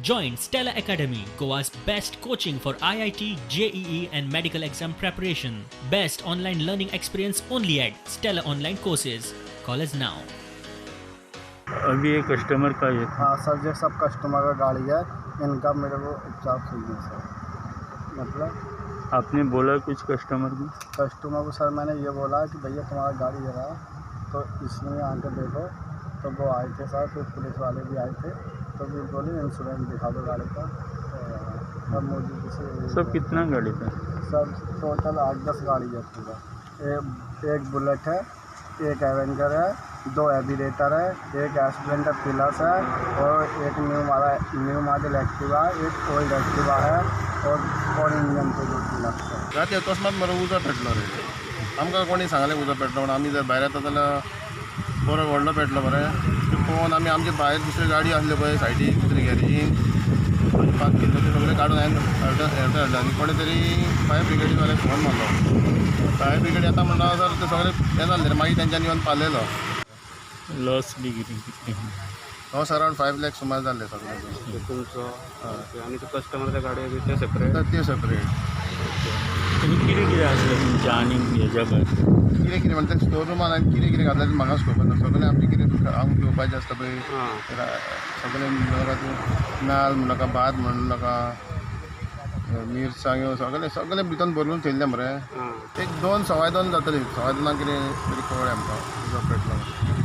Join Stella Academy, Goa's best coaching for IIT, JEE, and medical exam preparation. Best online learning experience only at Stella Online Courses. Call us now. अभी ये customer का ये था। हाँ sir, ये सब customer का गाड़ी है, इनका मेरे को उपचार चाहिए सर। मतलब आपने बोला कुछ कस्टमर को? कस्टमर को सर मैंने ये बोला कि भैया तुम्हारा गाड़ी जला है, तो इसमें आके देखो। तो वो आए थे सर, फिर पुलिस वाले भी आए थे, तो फिर बोले इंश्योरेंस दिखा दो गाड़ी का। तो अब मोदी जी से सब कितना गाड़ी था? सर टोटल 8-10 गाड़ी है पूरा। एक बुलेट है, एक एवेंजर है, 2 एविएटर है, एक स्प्लेंडर प्लस है और एक न्यू मॉडल एक्टिवा है, एक ओल्ड एक्टिवा है और इंजन पे 2-3 लाख है। राती अकस्मात मरे उजो पेटलो रे। आमकां कोणी सांगलें उजो पेटलो म्हणून। आमी जर भायर येता जाल्यार बरो व्हडलो पेटलो मरे। ते पळोवन आमी आमचे भायर दुसरी गाडी आसली पळय सायडीक दुसरी गॅरेजीन पार्क केल्लो, ते सगळें काडून हांवें हाडले हाडले आनी कोणें तरी फायर ब्रिगेडीवाल्याक फोन मारलो। फायर ब्रिगेड येता म्हणटा सर ते सगळें हें जालें रे, मागीर तेंच्यांनी येवन पालयलो। लॉस बी कितें कितलें? लॉस अरावंड 5 लॅक्स सुमार जाल्ले सगळें। तुमचो आनी तो कस्टमरच्या गाडयो बी ते सेपरेट? ते सेपरेट। आनी कितें कितें आसलें तुमच्या आनी हेज्या भायर? कितें कितें म्हणटा स्टोर रुमान हांवें कितें कितें घातलें तें म्हाकाच खबर ना। सगळें आमचें कितें हांव घेवपाचें आसता पळय सगळें म्हणूं नाका तूं, नाल्ल म्हणूं नाका, भात म्हणूं नाका, मिरसांग्यो सगळें सगळें भितर भरून थेयल्लें मरे। एक 2 सवाय 2 जातली, सवाय दोनाक कितें तरी कळ्ळें आमकां उजो पेटलो।